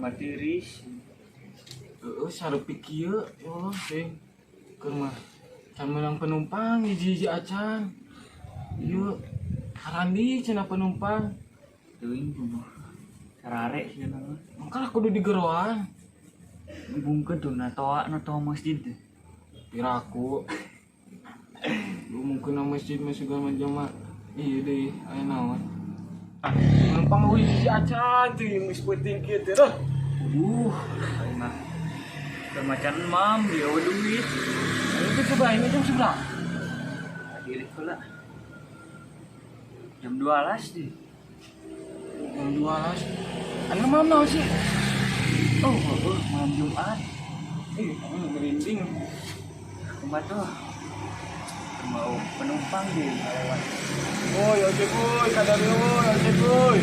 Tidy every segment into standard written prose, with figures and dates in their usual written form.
Keur tiris. Heeh, sareupi kieu ya Allah teh. Keur mah can meunang penumpang hiji-hiji acan. Ieu harandi cenah penumpang. Teuing kumaha. Sarare sih nama. Mangkana kudu digeroan. Bungkeun tuh natoa natoa masjid teh. Piraku. Lu mungkin masjid mah segala macam mah. Iya deh, aya naon. Ah, penumpang hiji acan tuh yang geus penting kieu teh. Aduh, aing mah. Keur macan mam dia eueuh duit. Ayo tuh coba ini jam seberapa? Diri heula. Jam 12 deh. Jam 12. Anu malam naon sih? Oh, oh, malam Jumat. Ih, kamu merinding. Kumaha tuh? Mau penumpang deh lewat. Woi, ojek woi, kadar woi, ojek woi.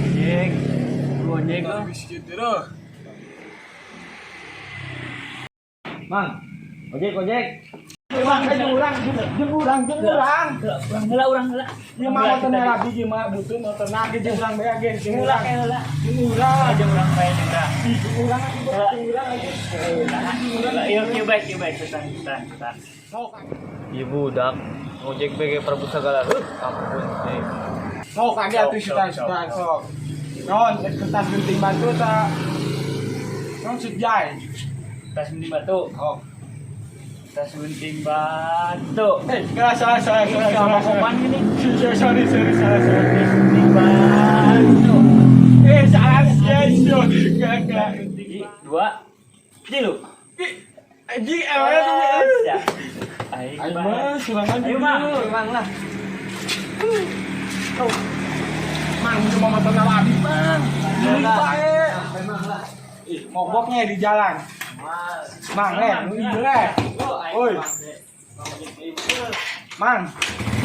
Ojek. Lu ojek lu. Habis gitu loh. Mang, ojek ojek. Mang, jeung urang, jeung urang, jeung urang. Urang heula, urang heula. Ieu mah motor rabi jeung mah butuh motor nage jeung urang bae ge, jeung Heula urang. heula. Jeung urang, Jeung urang bae jeung urang. Ih, jeung urang jeung urang aja. Heula, ieu kieu bae kieu bae setan setan setan. Sok. Ieu budak ngojek bae prabu sagala. Heuh, ampun teh. Sok age atuh setan setan sok. Non, kertas gunting batu ta. Non sejai. Tas gunting batu. Oh. Tas gunting batu. Eh, salah salah salah Sama salah. kopan gini. Sorry sorry salah salah. Tas gunting batu. Eh, salah sih, gak gak. Hiji, dua, tilu. Ji, emangnya tuh. Ya. Aing Ayo mah. mah, serangan Ayo mang, mang lah. Mang, cuma motor lagi, Mang. Ini bae. Ih, mogoknya di jalan. Mang, eh, nu ieu eh. Oi. Mang,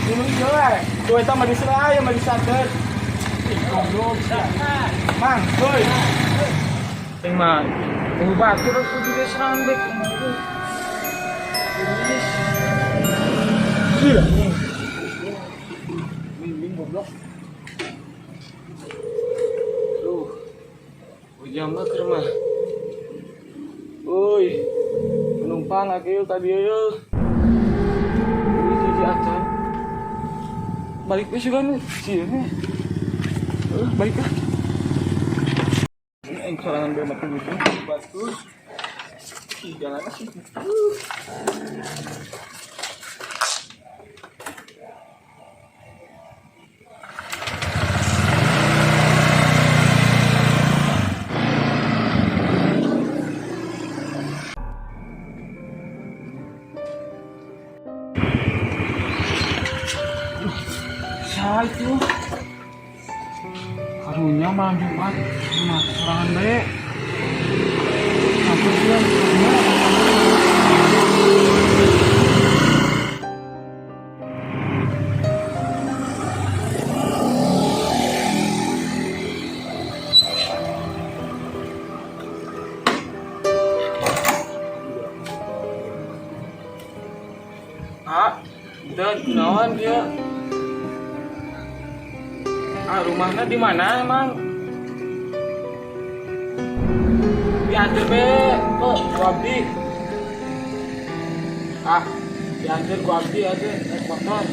nu ieu eh. Tuh eta mah diserai, mah disantet. Ih, goblok sia. Mang, oi. Ting mah, tunggu batur aku juga serangan bae. Gila. Bimbing goblok. Duh. Ujang mah keur mah. Woi. Penumpang age tadi yeuh. Wih, hiji acan. Balik we sugan we. Sieun we. Heuh, balik ah. Ini aing sorangan bae mati gitu. Bagus. Ih, jalanna sih. Saha itu? Karunya malam Jumat, mah sorangan bae. Ampun sia, karunya. Ah, dan naon dia? Ah, rumahnya di mana emang? Diantar be, oh, ku abdi. Ah, diantar ku abdi aja naik motor.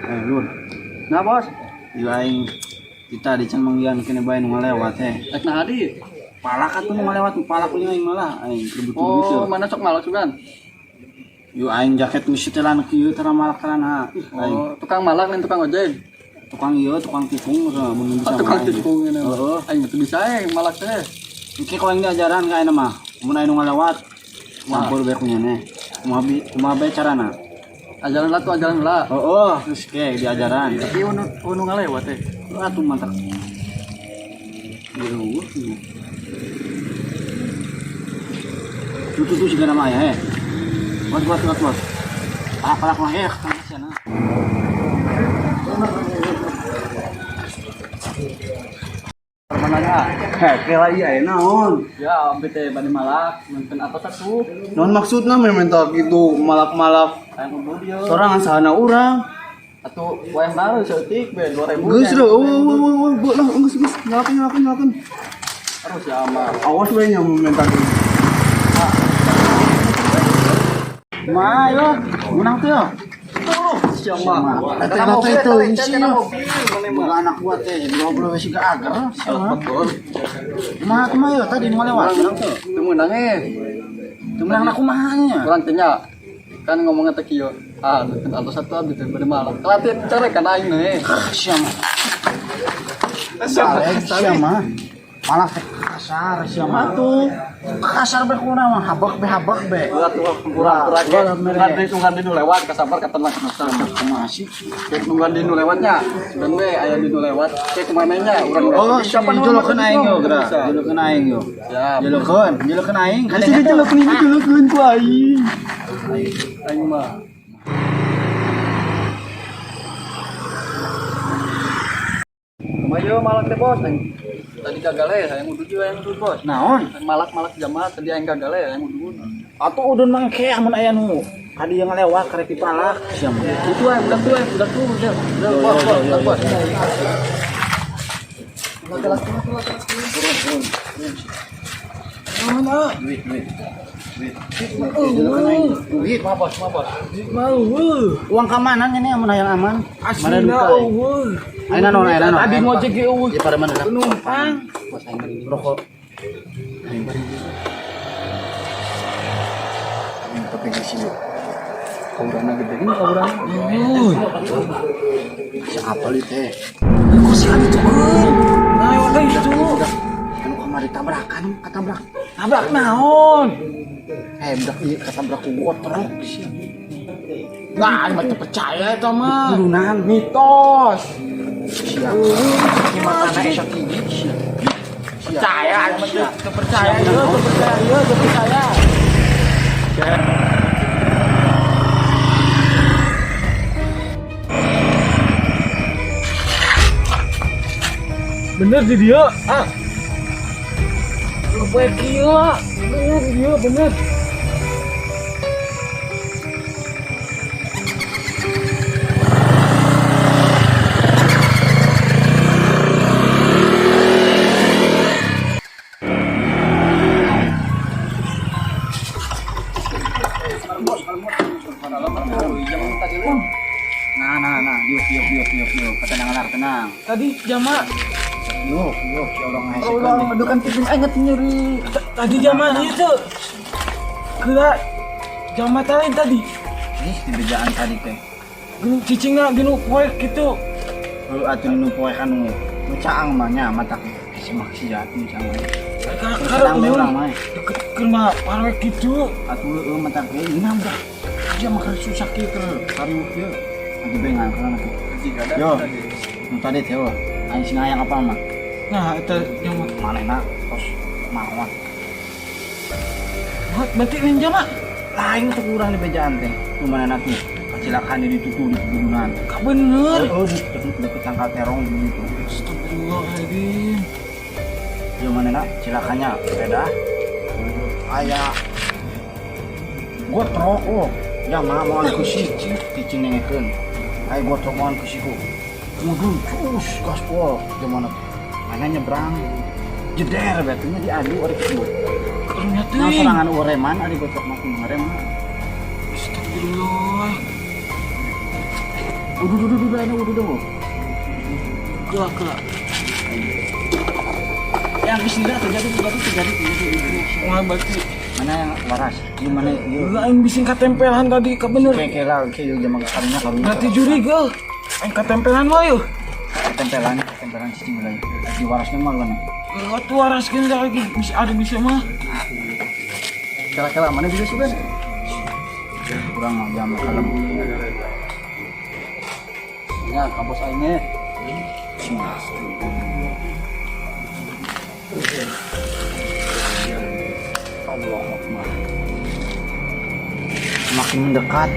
Eh, Lur. Nah, Bos. Ieu aing kita di can manggihan kene bae nu ngalewat teh. Rek naha di? Palak atuh nu ngalewat palak kuring aing malah aing keur butuh duit Oh, yeuh. mana sok malak sugan? Ieu aing jaket nu setelan kieu tara malak tarana. Ih, aing Oh, tukang malak lain tukang ojek. tukang ieu tukang tikung mun bisa. Oh, tukang tikung ini. Heeh. Aing mah teu bisa aing malak teh. Engke ku aing diajaran ka ayeuna mah. Mun aya nu ngalewat campur bae kunyane. Kumaha bi kumaha bae carana? Ajaran lah tuh ajaran lah. Heeh, geus ke diajaran. Tapi unu unu ngalewat teh. Atuh mantap. Ieu. Tuh tuh tuh siga nama aya eh. Wat wat wat wat. Palak palak mah eh tang sana. Mananya Heh, kela iya naon? Ya, abdi teh bade malak, nonton apa satu? Naon maksudna minta gitu malak-malak Hayang udud ieu. sorangan sahana urang. Atuh wayah naon saeutik be 2000. Geus lho, oh, oh, lah, geus geus, nyalakan nyalakan nyalakan. Terus ya mah. Awas we nya minta gitu. Ma, yo, menang tuh yo. Siapa? Eta teh itu isi yo. Boga anak buat teh, ngobrol we siga agar. Betul. Kumaha kumaha yo tadi nu lewat. Teu meunang eh. Teu meunang kumaha nya. Urang teh nya kan ngomongnya teh kieu. Ah, nonton atau satu abdi teh bade malak. Kelatih carekan aing nih. Siapa? Siapa? Malah teh kasar siapa tuh? Kasar be kuna mah habak be habak be. Ulah tuh kurang-kurang Ulah, nungguan di nungguan di nu lewat kasabar katelah kena. Kumaha sih? Kayak nungguan di nu lewatnya. Dan we aya di nu lewat. Kayak kemana nya urang. Oh, siapa jolokeun aing yo, geura. Jolokeun aing yo. Siap. Jolokeun, jolokeun aing. Sini jolokeun ini jolokeun ku aing. Aing mah. Kumaha malak teh bos aing. Tadi gagal ya, hayang udud juga hayang udud bos. Naon? Malak-malak jamaah tadi aing gagal ya, hayang udud. Atuh udun mangke amun aya nu kadi yang lewat karek dipalak siapa? Itu aing budak tuh aing budak tuh udah. Udah bos, bos, budak bos. Duit, duit. Duit. Jolokeun aing. Duit. Mah bos, mah bos. Mau. Uang keamanan ini amun hayang aman. Mana Asli duka? eueuh. Ayeuna naon, ayeuna naon. Tadi ngojek ge eueuh. Ya pada mana? Penumpang. Bos aing bari rokok. Aing bari. Aing tapi di sini. Kaurana gede ini kaurana. Siapa li teh? Kok si Adi tukeun? Nah, lewat itu. Anu kamari tabrakan, katabrak. Tabrak naon? Eh, budak ieu katabrak ku gotrok sia. Nah, aing mah teu percaya eta mah. Turunan Mitos. sia. Matana esok hiji sia. Percaya, aing mah teu percaya ieu, teu percaya ieu, teu percaya. Bener di dia. Ah. Lu kieu. Bener dia, bener. Nah, nah, nah, yuk, yuk, yuk, yuk, yuk. Ketenangan, tenang. Tadi jama Yuk, yuk, si orang ngesekeun. Urang adukan kuping aing nyeri. tadi jama itu. Kira jama lain tadi. Ih, di bejaan tadi teh. Gini cicingna dinu poek gitu. Heuh atuh nu poe kan nu nu caang mah nya mata si maksiat nu caang. Karena Tenang we urang mah. Deket ke rumah parwek gitu. Atuh heueuh mata ge inam dah. Dia mah susah kieu keur kariweuh kieu. Atuh bengan kana teh. Yo. Nu tadi teh oh. Aing sing hayang apa mah? Nah, itu jama. Manehna tos maot. Wah, berarti lain jama. Lain tuh urang di bejaan teh. Nu manehna tuh kecelakaan di ditutu di pegunungan. Gak bener. Oh, di deket tangkal terong begitu. Astagfirullahaladzim. Yo manehna cilakanya sepeda aya gotrok oh ya mah moal ku si cicing nengekeun aya gotrok moal ku siku mudun cus gaspol gimana mana nyebrang jeder batunya diadu ari kieu Karunya nah teuing. sorangan ureman ari gotrok mah kudu ngerem Astagfirullah. udah udah udah udah udah udah Gelak gelak. yang bismillah terjadi terjadi terjadi terjadi Wah, berarti mana yang waras di mana yuk Lah aing bising katempelan tadi ka bener. kayak kayak lah kayak jamak karunya karunya Berarti juri gel. Aing katempelan mah yeuh. ketempelan ketempelan cicing mulai di warasnya mah lu Enggak tuh waras gini lagi bisa ada bisa mah. Kira-kira mana bisa sugan? kurang mah jam kalem Ya, kampus aing nya. Allah Akbar. Semakin mendekat,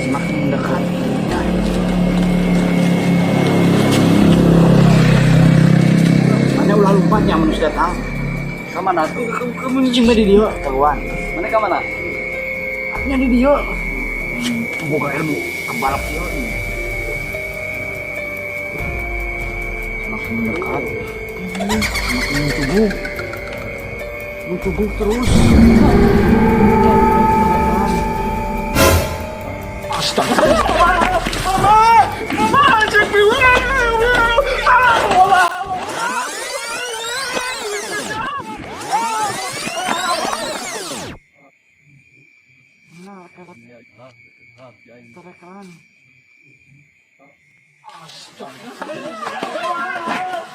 semakin mendekat. Mana Ulah lompat nya manusia datang. Ka mana tuh? Kamu cing di dieu kawan. Mana ka mana? Nya di dieu. Boga ilmu kebal kieu. Semakin mendekat, semakin mentubuh, mentubuh terus. Astaga. Mama, Astaga.